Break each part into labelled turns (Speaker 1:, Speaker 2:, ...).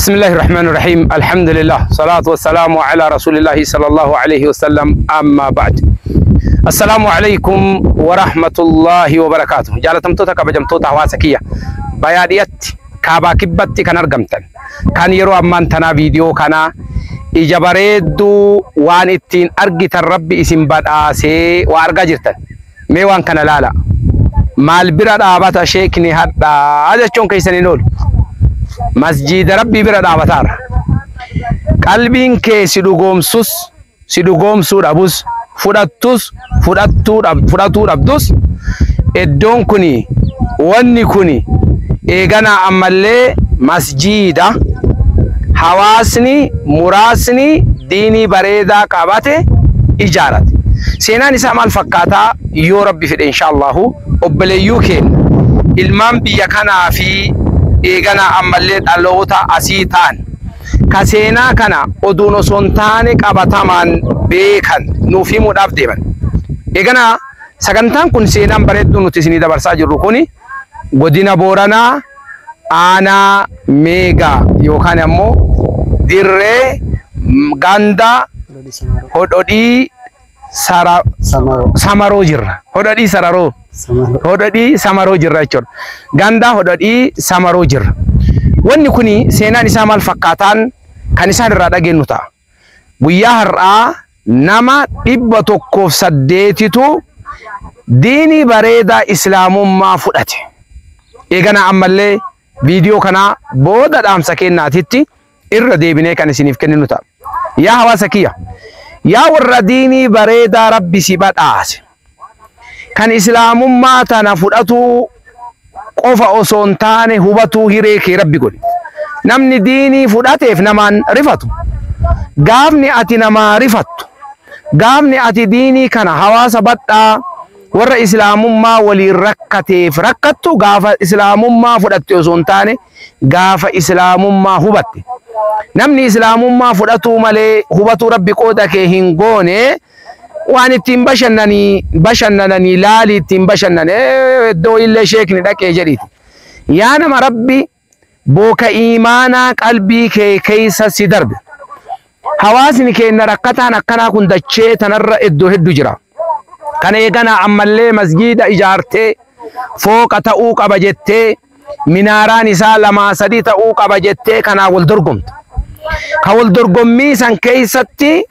Speaker 1: بسم الله الرحمن الرحيم، الحمد لله، صلاة والسلام على رسول الله صلى الله عليه وسلم، أما بعد، السلام عليكم ورحمة الله وبركاته. Jaalatamtoota kabajamtoota hawaasa kiyya bayaadhiyatti kaabaa kibbatti kan argamtan, kan yeroo ammaan tanaa viidiyoo kanaa ija bareedduu waan ittiin argitan Rabbi isin badhaasee waa argaa jirtan, mee waan kana laala. Maal bira dhaabata sheekni hadhaa jechuun keessan hin oolu. Masjiida Rabbii bira dhaabataarra. Qalbiin kee si dhugoomsus si dhugoomsuu dhabus, fudhattus fudhatuu dhabdus, iddoon kuni, wanni kuni eeganaa ammallee masjiida hawaasni muraasni diinii bareedaa qabate ijaarate. Seenaan isaa maal fakkaataa? Yoo Rabbi fedhe, inshaallahu, obboleeyyuu keenya ilmaan biyya kanaa fi eeganaa ammallee dhaloota asii ta'an ka seenaa kana oduun osoo hin taane qabatamaan beekan nuuf himuudhaaf deeman. Eeganaa sagantaan kun, seenaan bareedduu nuti isinii dabarsaa jirru kuni, godina Booranaa aanaa Meegaa yookaan ammoo Dirree ganda Hodhodhii Samaroo jirra. Hodhodhii Sararoo. Hodhodhii Samaroo jirra jechuudha. Ganda Hodhodhii Samaroo jirra. Wanni kuni seenaan isaa maal fakkaataan kan isaan irraa dhageenyu ta'a. Guyyaa har'aa nama 108tu diinii bareedaa islaamummaa fudhate. Eegana ammallee viidiyoo kanaa booda dhaamsa kennaatitti irra deebinee kan isiniif kenninu ta'a. Yaa hawaasa kiyya, yaa warra diinii bareedaa Rabbi si badhaase, kan islaamummaa tana fudhatuu qofa osoo hin taane hubatuu hiree kee Rabbi godhe. Namni diinii fudhateef namaan rifatu. Gaafni ati namaa rifattu, gaafni ati diinii kana hawaasa badhaa warra islaamummaa waliin rakkateef rakkattu, gaafa islaamummaa fudhatte osoo hin taane gaafa islaamummaa hubatte. Namni islaamummaa fudhatuu malee hubatuu Rabbi qooda kee hin goone, waan ittiin bashannanii bashannananii laalii ittiin bashannane iddoo illee sheekni dhaqee jedhiiti. Yaa nama Rabbi booka iimaanaa qalbii kee keessa si darbe. Hawaasni keenya rakkataan akkanaa kun dachee tanarra iddoo hedduu jira. Kana eeganaa ammallee masgiida ijaartee fooqa ta'uu qaba jettee, minaaraan isaa lamaa sadii ta'uu qaba jettee kanaa wal dorgomta. Ka wal dorgommii san keessatti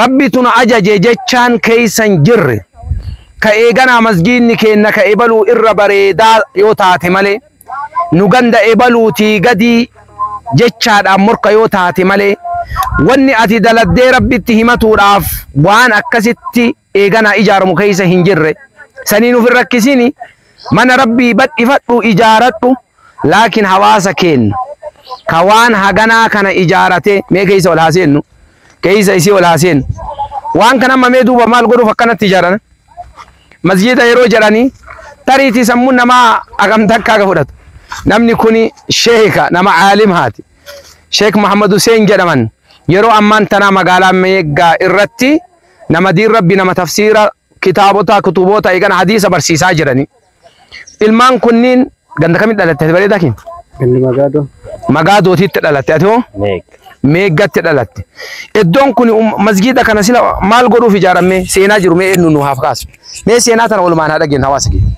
Speaker 1: Rabbitu na ajaje jechaan keessa hin jirre. Ka eeganaa masgiidni keenya ka ebaluu irra bareedaa yoo taate malee, nu ganda ebaluutii gadii jechaadhaan morka yoo taate malee, wanni ati daladdee Rabbitti himatuudhaaf waan akkasitti eeganaa ijaaramu keessa hin jirre. Saniin uf hin rakkisini, mana Rabbii badhifadhu, ijaaradhu. Laakiin hawaasa keenya ka waan haganaa kana ijaarate, mee keessa ol haaseennu, keessa isii ol haaseennu. Waan kana amma mee duuba maal godhuuf akkanatti ijaaran? Masjiida yeroo jedhanii tariitii sammuun namaa hagam takka akka fudhatu. Namni kuni sheeka, nama caalimhaati. Sheek Muhammad Hussein jedhaman. Yeroo ammaan tanaa magaalaa Meeggaa irratti nama diin Rabbi, nama tafsiira kitaabota, kutuboota, eegana hadiisa barsiisaa jirani. Ilmaan kunniin ganda kamitti dhalatte ati, bareedaa keenya?
Speaker 2: Gandi Magaadoo.
Speaker 1: Magaadootitti dhalatte. Ati hoo?
Speaker 3: Meeg.
Speaker 1: Meeggatti dhalatte. Iddoon kun masgiida kana sila maal godhuuf ijaaramee? Seenaa jiru mee eenyu nu haaf kaasu? Mee seenaa tana walumaan haa dhageenyu hawaasa keenya.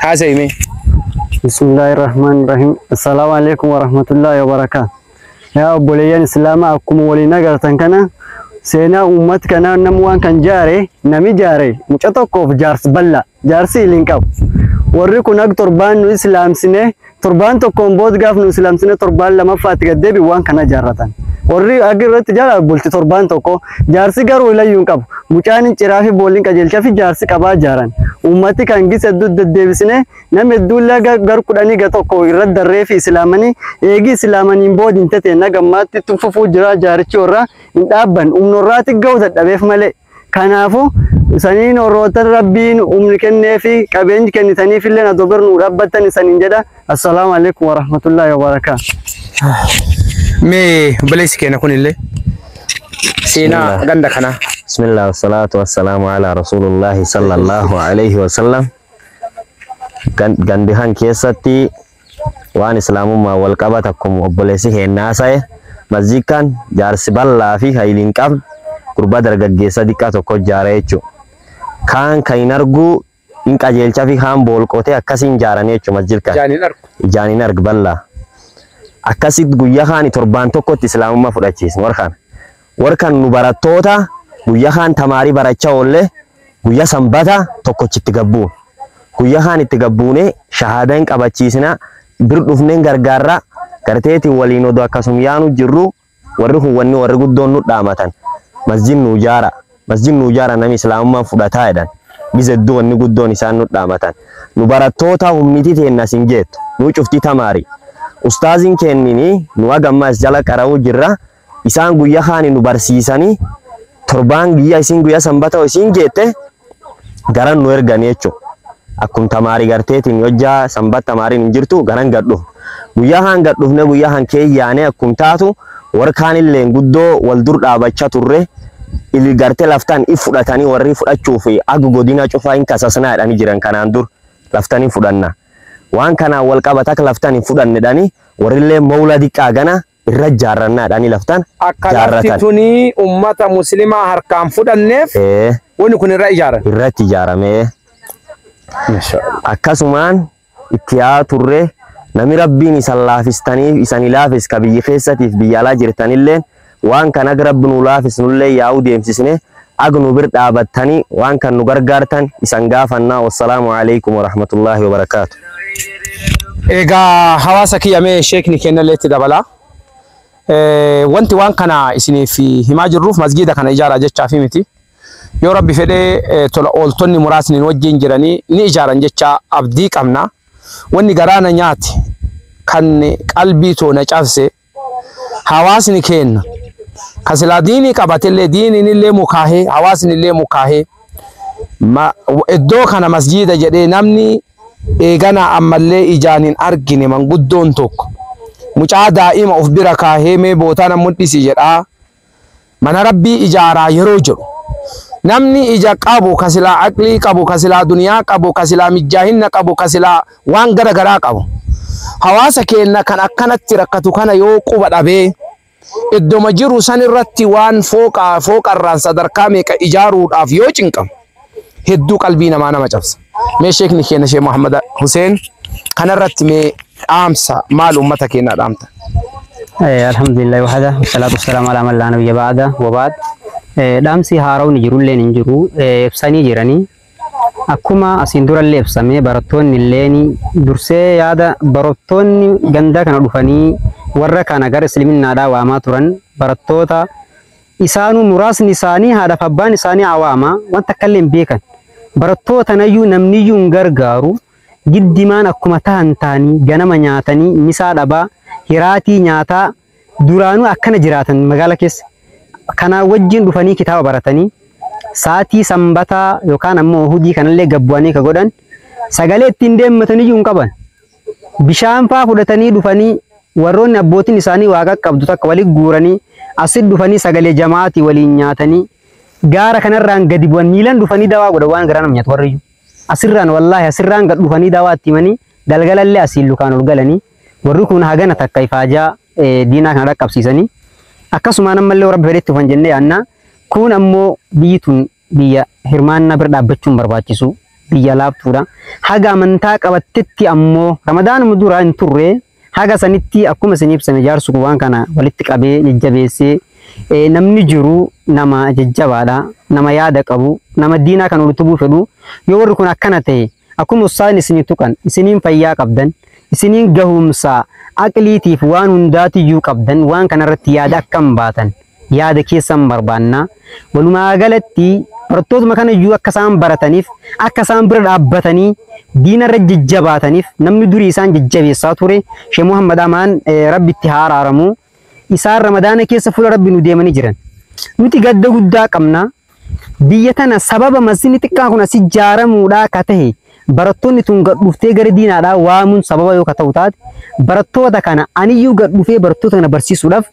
Speaker 1: Haasa'e mee.
Speaker 2: Bismillahirrahmanirrahim. Assalaamu alaikum warahmatullahi wabarakatuh. Yaa obboleeyyan Islaamaa, akkuma waliin agartan kana seenaa uummata kanaa, namni waan kan jaare, nami jaare muca tokkoof jaarsi bal'aa, jaarsi iliin qabu. Warri kun akka torbaan nu islaamsine, torbaan tokkoon booda gaaf nu islaamsine torbaan lamaffaatti gad deebi waan kana jaarratan. Warri agi irratti jaala bulti torbaan tokko, jaarsi garuu ilayyuu hin qabu. Mucaan hin ciraa fi boolliin qajeelchaa fi jaarsi qabaa jaaran. Uummati kan gisa hedduu deddeebisine, nama hedduullee gar 10 ga tokko irratti darree fi islaamanii eegi islaamaniin booda hin tate nagammaatti fufuu jira, jaarichi warra hin dhaabban humna warraatti ga'u dadhabeef malee. Kanaafuu saniin warroota Rabbiin humni kennee fi qabeenyi kennitaniif illee na dogar nu dhaabbattan isaniin jedha. Assalaamu alaikum warahmatullahi wabarakaatu.
Speaker 1: Mee obboleessi keenya kunillee seenaa
Speaker 3: Bismillah.
Speaker 1: ganda kanaa.
Speaker 3: Bismillah wassalatu wassalamu ala Rasulullahi sallallahu alaihi wasallam. Gandi kan keessatti waan islaamummaa wal qabata akkuma obboleessi keenya haasa'e. Masjid kan jaarsi bal'aa fi hayiliin qabne gurbaa dargaggeessa xiqqaa tokko ijaare jechuudha. Kaan kan hin arguu hin qajeelchaa fi kaan boolqotee akkasiin ijaaranii jechuudha masjid kan.
Speaker 1: Ijaan hin argu.
Speaker 3: Ijaan hin argu bal'aa. Akkasitti guyyaa kaani torbaan tokkotti islaamummaa fudhachiisne warra kana. Warra kan nu barattoota guyyaa kaan tamaarii barachaa oolle guyyaa sanbata tokkochitti gabbuun. Guyyaa kaan itti gabbuune shahaadaa hin qabachiisna bir dhufneen gargaarra garteetiin waliin odoo akkasum yaanu jirru warri kun wanni warri guddoon nu dhaamatan masjid nu ijaara masjid nu ijaara namni islaamummaan fudhataa jedhan biz hedduu wanni guddoon isaan nu dhaamatan nu barattoota humniti teenna sin jettu nu cufti tamaari ustaaziin kennini nu hagamma as jala qara'uu jirra isaan guyyaa kaani nu barsiisanii torbaan guyyaa isin guyyaa sanbata isin jette garan nu erganii jechuudha. Akkum tamaarii garteetiin hojjaa sanbat tamaariin hin jirtu garan gadhu. Guyyaa haan gadhufne guyyaa haan keeyyaane akkum taatu warkaan illee guddoo wal dur dhaabachaa turre ili gartee laftaan if fudhatanii warri fudhachuuf agu godina cufaa hin kasasnaa jedhanii jiran kanaan dur laftaan hin fudhanna. Waan kanaan wal qabata akka laftaan hin fudhanne jedhanii warrillee mawla diqqaa gana irra jaarrannaa jedhanii laftaan
Speaker 1: Akka lafti
Speaker 3: jaarratan.
Speaker 1: tuni ummata muslimaa harkaan fudhanneef wanni kun irra ijaaran.
Speaker 3: Irratti ijaaramee. Akkasumaan itti yaa turre namni rabbiin isan laafistaniif isani laafis ka biyyi keessatiif biyya alaa jirtanilleen waan kan aga rabbi nu laafisnullee yaa'uu deemsisne ag nu bir dhaabattanii waan kan nu gargaartan isan gaafannaa. Wassalaamu alaikum warahmatullaahi wabarakaatu.
Speaker 1: Egaa hawaasa kiyya mee sheekni kennallee itti dabala. Wanti waan kana isiniif himaa jirruuf masgiida kana ijaaraa jechaa fi miti. Yoo rabbi fedhee tola ooltonni muraasni nu wajjin jiranii ni ijaaran jecha abdii qabna. Wanni garaana nyaate kan qalbii too na cabse hawaasni kenna. Kan silaa diinii qabatellee diiniin illee mukaahee hawaasni illee mukaahee iddoo kana masjiida jedhee namni eegana ammallee ijaan hin argine manguddoon tokko mucaa daa'ima of bira kaahee mee bootaa na mul'isi jedhaa mana rabbii ijaaraa yeroo jedhu namni ija qabu ka silaa aqlii qabu ka silaa duniyaa qabu ka silaa mijjaahinna qabu ka silaa waan gara garaa qabu hawaasa keenna kan akkanatti rakkatu kana yoo quba dhabee iddoma jiru san irratti waan fooqarraan sadarkaa meeqa ijaaruudhaaf yoo cinqamu hedduu qalbii namaa nama cabsa. Mee sheekni keenya Sheekh Muhammad Hussein kanarratti mee dhaamsa maal uummata keenyaa dhaamta?
Speaker 4: Alhamdulillah wahada wasalaatu wasalaamu ala man laa nabiyya ba'da wa ba'd. Dhaamsi haarawni jirulleen hin jiru ibsanii jiranii akkuma asiin durallee ibsame barattoonni illeen dursee yaada barattoonni ganda kana dhufanii warra kana gara islaminaadhaa waamaa turan barattoota isaanuu muraasni isaanii haadhaaf abbaan isaanii awaama wanta akkallee hin beekan barattoota nayyuu namniyyuu hin gargaaru giddimaan akkuma tahan ta'anii ganama nyaatanii misaa dhabaa hiraatii nyaataa duraanuu akkana jiraatan magaala keessa kanaa wajjin dhufanii kitaaba baratanii sa'aatii sanbataa yookaan ammoo hojii kanallee gabbu'anii ka godhan sagalee ittiin deemmataniyyuu hin qaban bishaan faa fudhatanii dhufanii warroonni abbootiin isaanii waaqa qabdu takka waliin guuranii asit dhufanii sagalee jamaatii waliin nyaatanii gaara kanarraan gadi bu'an miilan dhufanii dawaa godhan waan garaa nama nyaatu warriyyuu asirraan wallaahi asirraan gad dhufanii dawaa itti himanii galgalallee asiin lukaan ol galanii warri kun hagana takka ifaajaa diinaa kana dhaqqabsiisanii akkasumaan ammallee rabbi fedhetti dhufan jennee yaanna kun ammoo biyyi tun biyya hirmaannaa bira dhaabbachuun barbaachisu biyya laaftuudha haga amantaa qabattetti ammoo ramadaanuma duraa hin turre haga sanitti akkuma isin ibsame jaarsu kun waan kana walitti qabee jajjabeessee namni jiru nama jajjabaadha nama yaada qabu nama diinaa kan utubuu fedhu yoo warri kun akkana ta'e akkuma ustaan isinii tuqan isiniin fayyaa qabdan isiniin gahumsa aqliitiif waan hundaatiyyuu qabdan waan kanarratti yaada akkam baatan yaada keessan barbaanna walumaa galatti barattootuma kana iyyuu akka isaan barataniif akka isaan bira dhaabbatanii diinarra jajjabaataniif namni durii isaan jajjabeessaa ture Sheekh Muhammad Amaan rabbitti haa araaramu isaan ramadaana keessa fuula rabbi nu deemanii jiran nuti gadda guddaa qabna biyya tana sababa masjidni xiqqaan kun asii ijaaramuudhaa ka ta'e barattoonni tun gad dhuftee gara diinaadhaa waamuun sababa yoo ka ta'u taate barattoota kana aniyyuu gad dhufee barattoota kana barsiisuudhaaf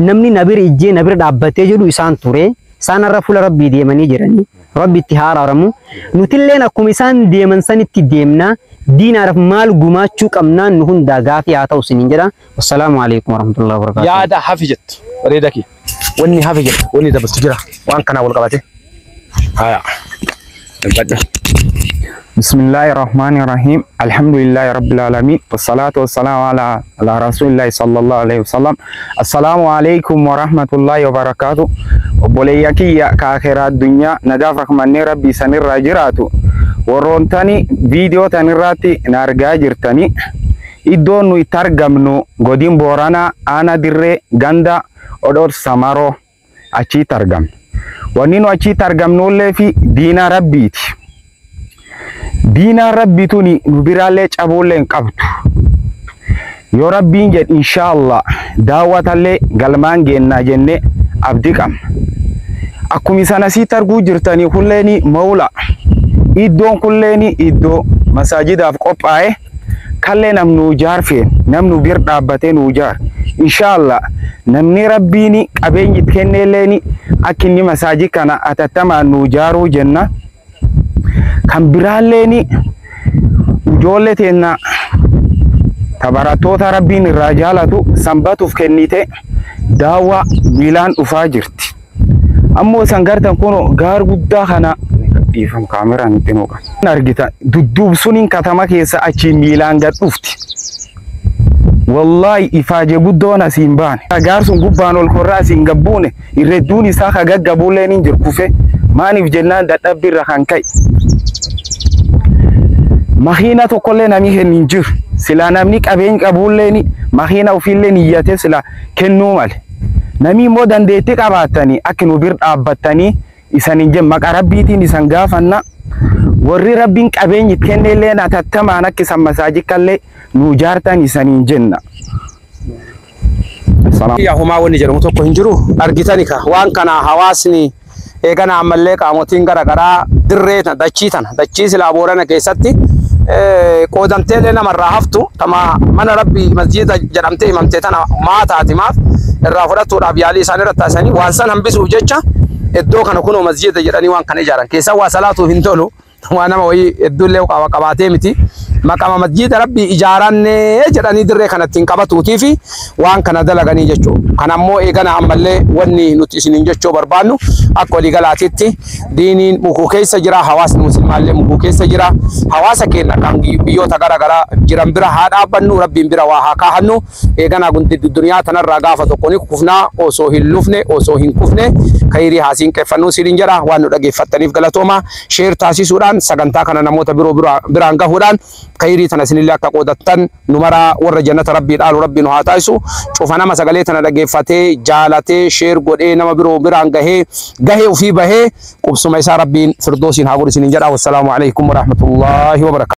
Speaker 4: namni na bira ijjee na bira dhaabbatee jedhu isaan ture. Isaan irra fuula rabbii deemanii jiranii rabbi itti haaraaramu. Nutilleen akkuma isaan deeman sanitti deemna. Diinaadhaaf maal gumaachuu qabnaan nu hundaa gaafii haa ta'u isiniin jedha. Wassalaamu alaikum warahmatullahi wabarakatuh.
Speaker 1: Yaada hafi jettu bareeda kee. Wanni hafi jettu wanni dabaltu jira waan kanaa wal qabate. Haya. Dubbadhu.
Speaker 5: بسم الله الرحمن الرحيم الحمد لله رب العالمين والصلاة والسلام على رسول الله صلى الله عليه وسلم السلام عليكم ورحمة الله وبركاته obboleeyya kiyya ka akhiraa addunyaa nagaaf rahmanni rabbii sanirraa jiraatu warroontani viidiyoo tanirraatti na argaa jirtani iddoon nu itti argamnu godin booranaa aana dirree ganda odhor samaroo achitti argamna wanni nu achitti argamnullee fi diina rabbiiti. Diinaan rabbii tuni nu biraallee cabuullee hin qabdu. Yoo rabbiin jedhe inshaallah daawwatallee galmaan geennaa jennee abdii qabna. Akkuma isaan asitti arguu jirtanii kulleeni mawla. Iddoon kulleeni iddoo masaajidaaf qophaa'e kallee namnu ijaarfeen namnu bir dhaabbatee nu ijaar. Inshaallah namni rabbiin qabeenyi itti kenneelleeni akka inni masaajid kana atattamaan nu ijaaruu jenna. Kan biraalleeni ijoollee teenna barattoota rabbiin irraa jaalatu sanbatuuf kennite daawwa miilaan dhufaa jirti. Ammoo isan gartan kun gaar guddaa kana dhiifam kaameraan itti nuuqa. Argita dudduubsuniin katama keessa achi miilaan gad dhufti. Wallaahi ifaaje guddoon asiin baane. Gaar sun gubbaan ol korraa asiin gabbuune irredduun isaa ka gaggabuulleen hin jiru kufe maaniif jennaan dadhabbiirra kan ka'e. Makiina tokkollee namni kennu hin jiru. Silaa namni qabeenya qabuulleen makiina ofiillee niyyatee silaa kennuu male. Namni immoo dandeettii qabaatanii akka nu bir dhaabbattanii isan hin jenne maqaa rabbiitiin isan gaafanna. Warri rabbiin qabeenyi itti kennellee atattamaan akka isan masaajikallee nu ijaartan isan hin jenna.
Speaker 1: Yaa homaa wanni jedhamu tokko hin jiru argitani ka waan kana hawaasni eegana ammallee qaamotiin garaagaraa dirree tana dachii tana dachii silaa boorana keessatti qoodamteellee namarraa haftu tama mana rabbii masjiida jedhamtee himamte tana maa taati maaf irraa fudhatuudhaaf yaalii isaan irratti taasisanii waan san hambisuuf jecha iddoo kana kunoo masjiida jedhanii waan kana ijaaran keessaa waa salaatuuf hin tolu waan nama wayii hedduullee qabaatee miti maqama masjiida rabbii ijaarannee jedhanii dirree kana ittiin qabatuutii fi waan kana dalaganii jechuudha. Kana ammoo eegana ammallee wanni nuti isiniin jechuu barbaannu akka waliigalaatitti diiniin mukuu keessa jira hawaasni muslimaallee mukuu keessa jira hawaasa keenya kan biyyoota garaagaraa jiran bira haa dhaabbannu rabbiin bira waa haa kaahannu eegana duniyaa tanarraa gaafa tokko ni kufnaa osoo hin lufne osoo hin kufne kayrii haasiin qeeffannuu isiniin jedha waan nu dhageeffattaniif galatooma sheer taasisuudhaan sagantaa kana namoota biroo biraan gahuudhaan kayrii tana isinillee akka qoodattan nu maraa warra jannata rabbii dhaalu rabbii nu haa taasisu cufa nama sagalee tana dhageeffatee jaalatee sheer godhee nama biroo biraan gahee gahee ofii bahee qubsuma isaa rabbiin firdoosiin haa godhu isiniin jedha wassalaamu alaikum warahmatullaahi wabarakaatu.